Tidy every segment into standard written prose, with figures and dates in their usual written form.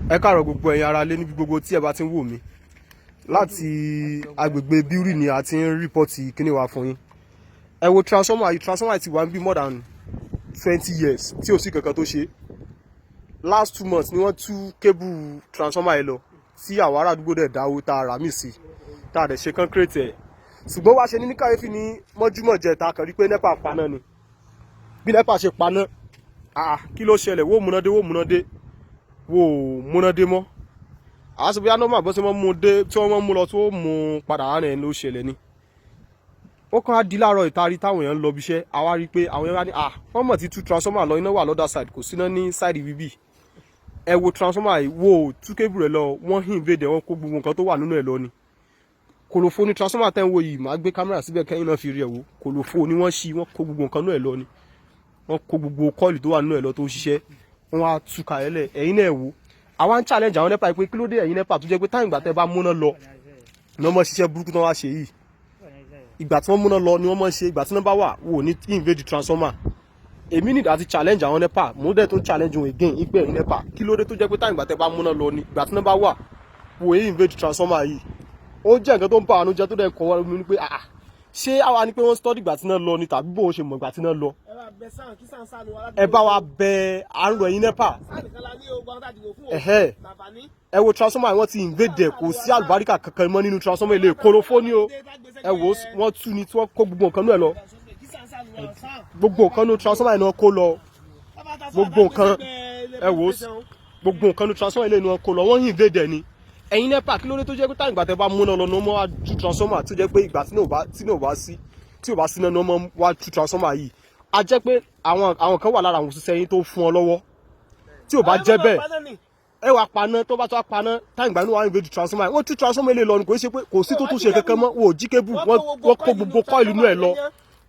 Ẹ káàárọ̀, gbogbo ẹ̀yin ará lé níbi gbogbo tí ẹ bá ti ń wò mí. Láti agbègbè Bíúrì ni a ti ń report kíní wa fún yín. Ẹ wo transformer yìí. Transformer yìí ti wà ń bí more than 20 years tí ò sí kankan tó ṣe. Last 2 months ni wọ́n tú cable transformer yìí lọ, tí àwọn ará àdúgbò dẹ̀ dáwó tá a rà mí sí, tá a dẹ̀ ṣe concrete ẹ̀. Ṣùgbọ́n wá ṣe ní kàyéfì ní mọ́júmọ́ jẹta kan rí pé NEPA paná ni. Bí NEPA ṣe paná, ah, kí ló ṣẹlẹ̀? Wó múnádé, wó múnádé, wó múnádé mọ́. Àwọn sọ bí normal bó ṣe mọ́ mú dé tí wọ́n mọ́ mú lọ tí ó mú padà rìn ló ṣẹlẹ̀ ni. Ó kàn á di láàárọ̀ ìtarí táwọn èèyàn ń lọ ibiṣẹ́, àwa rí i pé àwọn èèyàn wá ní, ah, wọ́n mọ̀ ti tú transformer lọ. Iná wà lọ́dà side, kò síná ní side bíbí. Ẹ wo transformer yìí, wo tú cable rẹ̀ lọ. Wọ́n invade ẹ̀, wọ́n kó gbogbo nǹkan tó wà nínú ẹ̀ lọ ni. Kòlòfo ni transformer tẹ́ ń wo yìí. Màá gbé camera síbẹ̀ kẹ́yìn náà fi rí ẹ̀ wò. Kòlòfo ni wọ́n ṣí, wọ́n kó gbogbo nǹkan nínú ẹ̀ lọ ni. Wọ́n kó gbogbo coil tó wà nínú ẹ̀ lọ tó ń ṣiṣẹ́, wọ́n wá tú kalẹ̀. Ẹ̀yin náà wò. Àwa ń challenge àwọn NEPA pé kí ló dé, ẹ̀yin NEPA, tó jẹ́ pé táyìn ìgbà tẹ́ bá múná lọ ni wọ́n mọ̀ ṣiṣẹ́ burúkú tó wá ṣe yìí? Ìgbà tí wọ́n múná lọ ni wọ́n mọ̀ ṣe. Ìgbà tí wọ́n bá wà wò ní invade transformer. Èmi need àti challenge àwọn NEPA. Mo dẹ̀ tó challenge wọn again ìpè, ẹ̀yin NEPA, kí ló dé tó jẹ́ pé táyìn ìgbà tẹ́ bá múná lọ ni, ìgbà tí wọ́n bá wà wò ní invade transformer yìí? Ó jẹ́ nǹkan tó ń bá àánú jẹ́, tó dẹ̀ kọ́ wọ́n mi ní pé, ah, ṣé àwa ni pé wọ́n study ìgbà tí náà lọ ni, tàbí bó ṣe mọ̀ ìgbà tí náà lọ? Ẹ bá wa bẹ àrùn ẹ̀yin NEPA. Ẹ̀hẹ́, ẹ wo transformer, wọ́n ti invade ẹ̀. Kò sí àlùbáríkà kankan mọ́ nínú transformer ilé. Korofo ni o. Ẹ wo, wọ́n tú ni tí wọ́n kó gbogbo nǹkan náà lọ. Gbogbo nǹkan nínú transformer yìí náà kó lọ. Gbogbo nǹkan, ẹ wo, gbogbo nǹkan nínú transformer ilé ni wọ́n kó lọ. Wọ́n invade ẹ̀ ni. Ẹ̀yin NEPA, kí ló dé tó jẹ́ pé táyìn ìgbà tẹ́ bá múná lọ ní wọ́n wá tú transformer, tó jẹ́ pé ìgbà tí ò bá sí náà ní wọ́n wá tú transformer yìí? A jẹ́ pé àwọn kan wà lára àwọn òṣìṣẹ́ yín tó fún ọ lọ́wọ́. Tí ò bá jẹ́ bẹ́ẹ̀, ẹ wà paná. Tó bá tó wá paná táyìn ìgbà inú wa invade transformer, wọ́n tú transformer ilé lọ ni. Kò ṣe pé kò sí tó tún ṣe kankan mọ́. Wọ́n ò jí cable, wọ́n kó gbogbo coil inú ẹ̀ lọ.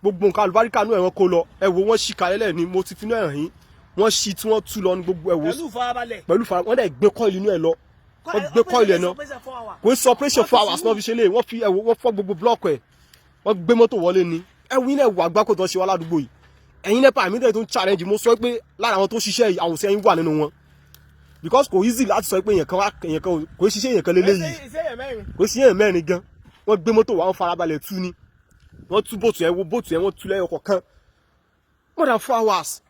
Gbogbo nǹkan àlùbáríkà inú ẹ̀ wọ́n kó lọ. Ẹ wo, wọ́n ṣì kalẹ̀ lẹ̀ ni. Mo ti finú ẹ̀ hàn yín. Wọ́n ṣí tí wọ́n tú lọ ní gbogbo. Ẹ wo. Pẹ̀lú ìfarabalẹ̀. Pẹ̀lú fara, wọ́n dẹ̀ gbé coil inú ẹ̀ lọ. Wọ́n gbé coil ẹ̀ náà. Kò sí operation 4 hours náà fi ṣe lé. Wọ́n fi, ẹ wo, wọ́n fọ́ gbogbo block ẹ̀, wọ́n gbé mọ́tò wọlé ni. Ẹ wo ilẹ̀ wà gbáko tó ṣe wá ládùúgbò yìí. Ẹ̀yin NEPA, mi dẹ̀ tó ń challenge. Mo sọ pé lára àwọn tó ṣiṣẹ́ yìí, àwọn òṣìṣẹ́ yín wà nínú wọn, because kò easy láti sọ pé èèyàn kan wá, èèyàn kan kò ṣiṣẹ́, èèyàn kan lélẹ́yìí kò sí èèyàn mẹ́rin gan. Wọ́n gbé mọ́tò wá, wọ́n farabalẹ̀ tú ni. Wọ́n tú bolt yẹn, wo bolt yẹn, wọ́n tú lẹ́yọ kọ̀ọ̀kan. More than 4 hours.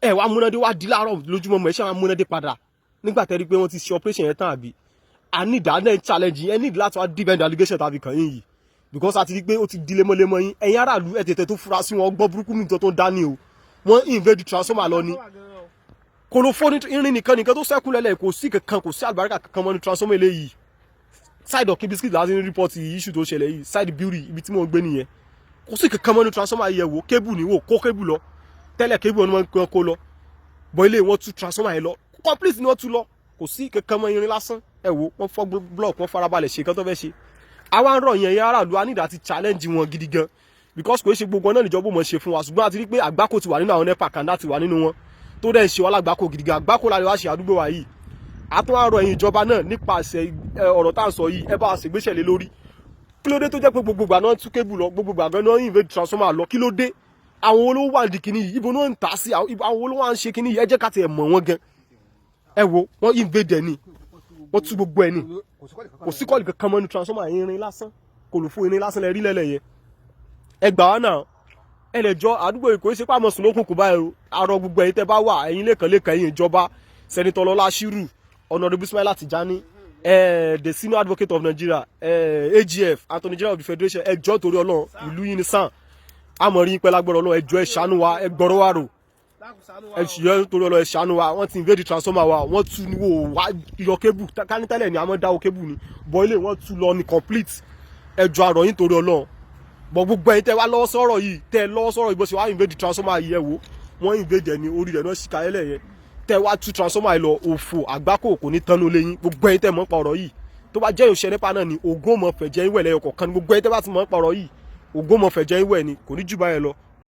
Ẹ wá múnádé wá di láàárọ̀ lójúmọ́ mọ́. Ẹ ṣe wá múnádé padà nígbà tẹ́ rí pé wọ́n ti ṣe operation yẹn tán, àbí? A need àná challenge yẹn, need láti wá defend allegation tàbí kàn yín yìí, because a ti rí pé ó ti di lemọ́lemọ́ yín. Ẹ̀yin aráàlú, ẹ̀ tètè tó fura sí wọn. Gbọ́ burúkú mi tó ń dání o. Wọ́n invade transformer lọ ni. Kòlòfó ní irin nìkan nìkan tó sẹ́kù lẹ́lẹ̀. Kò sí kankan, kò sí àlùbáríkà kankan mọ́ ní transformer eléyìí. Side of Biscuit láti ní report issue tó ṣẹlẹ̀ yìí. Side Beauty, ibi tí mo ń gbé nìyẹn. Kò sí kankan mọ́ ní transformer yìí. Ẹ wò, cable ni wò, kó cable lọ. Tẹ́lẹ̀, cable wọn ni wọ́n kó lọ bọ́ ilé. Wọn tú transformer yẹn lọ complete ni wọ́n tú lọ. Kò sí kankan mọ́, irin lásán. Ẹ wò, wọ́n fọ́ block, wọ́n farabalẹ̀ ṣe nǹkan tó fẹ́ ṣe. Àwa ń rọ̀ yẹn, yẹn aráàlú, a nídàá ti challenge wọn gidi gan, because kò ṣe gbogbo náà níjọba mọ̀ ṣe fún wa. Ṣùgbọ́n a ti rí pé àgbákò ti wà nínú àwọn NEPA, kàńdá ti wà nínú wọn tó dẹ̀ ń ṣe wá lágbákò gidi gan. Àgbákò láti wá ṣe àdúgbò wa yìí. A tún wá rọ̀ ẹ̀yin ìjọba náà nípasẹ̀ ọ̀rọ̀ tá à ń sọ yìí, ẹ bá wa ṣègbésẹ̀ lé lórí. Kí ló dé tó jẹ́ pé gbogbo ìgbà náà tú cable lọ, gbogbo ìgbà náà invade transformer lọ? Kí ló dé? Àwọn olówó wà ní kíní yìí, ibo náà ń tà sí? Àwọn olówó wà ń ṣe kíní yìí? Ẹ jẹ́ ká tiẹ̀ mọ̀ wọ́n gan. Ẹ wo, wọ́n invade ẹ̀ ni, wọ́n tú gbogbo ẹ̀ ni. Kò sí coil kankan mọ́ ní transformer. Irin lásán, kò lò fún irin lásán lẹ rí lẹ́lẹ̀ yẹn. Ẹ gbà wá náà. Ẹ lè jọ àdúgbò yìí, kò ṣe pé àmọ́ sùn lókun kò báyìí o. Àrọ gbogbo ẹ̀yin tẹ́ bá wà, ẹ̀yin lẹ́kàn lẹ́kàn, ẹ̀yin ìjọba, Senator Lọlá Ṣírù, Honourable Ismaila Tijani, the Senior Advocate of Nigeria, AGF, Attorney General of the Federation, ẹ jọ̀ọ́, torí Ọlọ́run, ìlú yìí ni sàn àmọ́ rí pẹ́ lágbọ́rọ̀ Ọlọ́run. Ẹ jọ̀ọ́, ẹ ṣàánú wa, ẹ gbọ́rọ̀ wa rò. Ẹ ṣìyẹ́, torí Ọlọ́run, ẹ ṣàánú wa. Wọ́n ti invade transformer wa, wọ́n tú ní wò wá yọ cable kání. Tẹ́lẹ̀ ni àmọ́ dáwọ́ cable ni bọ́ ilé, wọ́n tú lọ ní complete. Ẹ jọ̀ọ́, àrọ̀ yín, torí Ọlọ́run. Bọ̀ gbogbo ẹ̀yin tẹ́ wá lọ́wọ́ sọ̀rọ̀ yìí, tẹ́ lọ́wọ́ sọ̀rọ̀ yìí, bó ṣe wá invade transformer yìí, ẹ wò, wọ́n invade ẹ̀ ní orí rẹ̀ náà ṣìkà ẹlẹ̀ yẹn. Tẹ́ wá tú transformer yìí lọ, òfò àgbákò kò ní tánú lẹ́yìn. Gbogbo ẹ̀yin tẹ́ mọ̀ pa ọ̀rọ̀ yìí, tó bá jẹ́ òṣèré nípa náà ni, ògùn mọ̀ fẹ̀jẹ̀ ìwẹ̀ lẹ́yọ kọ̀ọ̀kan ni. Gbogbo ẹ̀yin tẹ́ bá ti mọ̀ pa ọ̀rọ̀ yìí, ògùn mọ̀ fẹ̀jẹ̀ ìwẹ̀ ni. Kò ní jù báyẹn lọ.